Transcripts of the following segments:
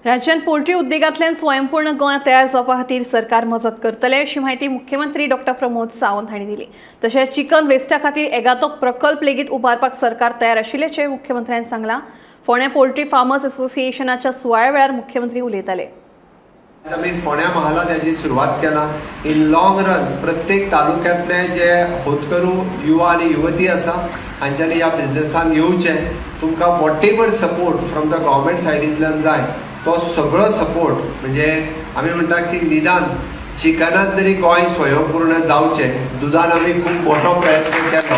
राज्यांत पोल्ट्री उद्देगांतल्यान स्वयंपूर्ण गोंय तयार जावपा खातीर सरकार मजत करतले अशी म्हायती मुख्यमंत्री डॉ प्रमोद सावंत हांणी दिली. तशेंच चिकन वेस्टा खातीर एगातो प्रकल्प लेगीत उबारपाक सरकार तयार आशिल्ल्याचें मुख्यमंत्र्यान सांगलां. फोंड्या पोल्ट्री फार्मर्स असोसिएशनाच्या सुवाळ्या वेळार मुख्यमंत्री उलयताले. आमी फोंड्या महालात हाजी सुरवात केला. इन लॉंग रन प्रत्येक तालुक्यांतले जे होतकरू युवा आनी युवती आसा हांच्यांनी ह्या बिजनेसान येवचें. तुमकां whatever support from the government सायडींतल्यान जाय तो सगळो सपोर्ट, म्हणजे आमी म्हणटा की निदान चिकनान तरी गोंय स्वयंपूर्ण जावचें. दुदान आमी खूब मोठो प्रयत्न केलो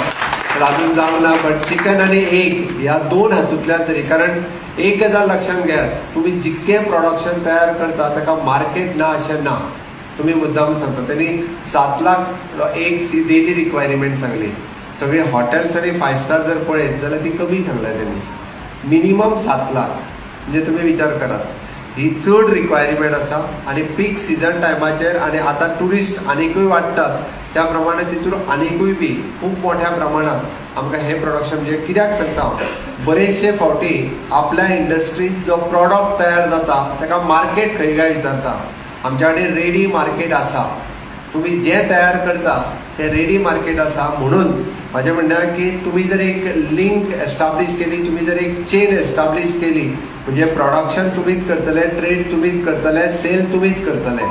पण अजून जावंक ना, बट चिकन आनी एग ह्या दोन हातूंतल्यान तरी, कारण एक गजाल लक्षांत घेयात, तुमी जितकें प्रोडक्शन तयार करता ताका मार्केट ना अशें ना. तुमी मुद्दाम सांगता तेणी 7 लाख एक सी डेली रिक्वायरमेंट सांगली. सगळी हॉटेल्स आनी 5 स्टार जर पळयत जाल्यार ती कमी सांगल्या तेणी, मिनिमम 7 लाख. म्हणजे तुमी विचार करात, ही चड रिक्वायरमेंट आसा आनी पीक सिजन टायमाचेर आनी आतां ट्युरिस्ट आनिकूय वाडटात त्या प्रमाणे तितून आनिकूय बी खूब मोठ्या प्रमाणात आमकां हें प्रोडक्शन, म्हणजे कित्याक सांगता हांव, बरेचशे फावटी आपल्या इंडस्ट्रींत जो प्रोडक्ट तयार जाता ताका मार्केट खंय काय विचारता. आमच्या कडेन रेडी मार्केट आसा, तुमी जें तयार करता तें रेडी मार्केट आसा. म्हणून म्हाजें म्हणणें की तुमी जर एक लिंक एस्टाब्लीश केली, तुमी जर एक चेन एस्टाब्लीश केली, म्हणजे प्रोडक्शन तुमीच करतले, ट्रेड तुमीच करतले, सेल तुमीच करतले.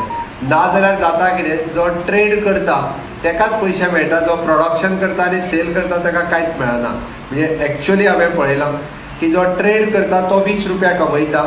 ना जाल्यार जाता कितें, जो ट्रेड करता तेकाच पयशे मेळटा, जो प्रोडक्शन करता आनी सेल करता ताका कांयच मेळना. म्हणजे एक्चुअली हांवें पळयलां की जो ट्रेड करता तो 20 रुपया कमयता,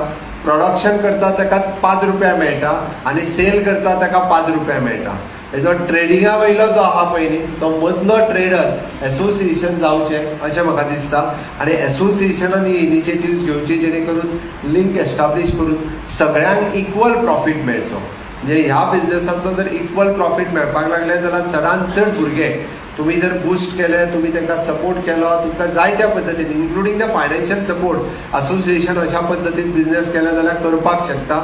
प्रोडक्शन करता ताका 5 रुपया मेळटा आनी सेल करता ताका 5 रुपया मेळटा. जो ट्रेडिंगा वयलो जो आहा पळय न्ही तो मदलो ट्रेडर एसोसिएशन जावचें अशें म्हाका दिसता आनी एसोसिएशनान ही इनिशिएटिव्ह घेवची जेणे करून लिंक एस्टाब्लीश करून सगळ्यांक इक्वल प्रॉफीट मेळचो. म्हणजे ह्या बिजनेसांतलो जर इक्वल प्रॉफीट मेळपाक लागले जाल्यार चडान चड भुरगे तुमी जर बुस्ट केले, तुमी तांकां सपोर्ट केलो, तुमकां जाय त्या पद्दतीन including the financial support association अशा पद्दतीन बिजनेस केले जाल्यार करपाक शकता.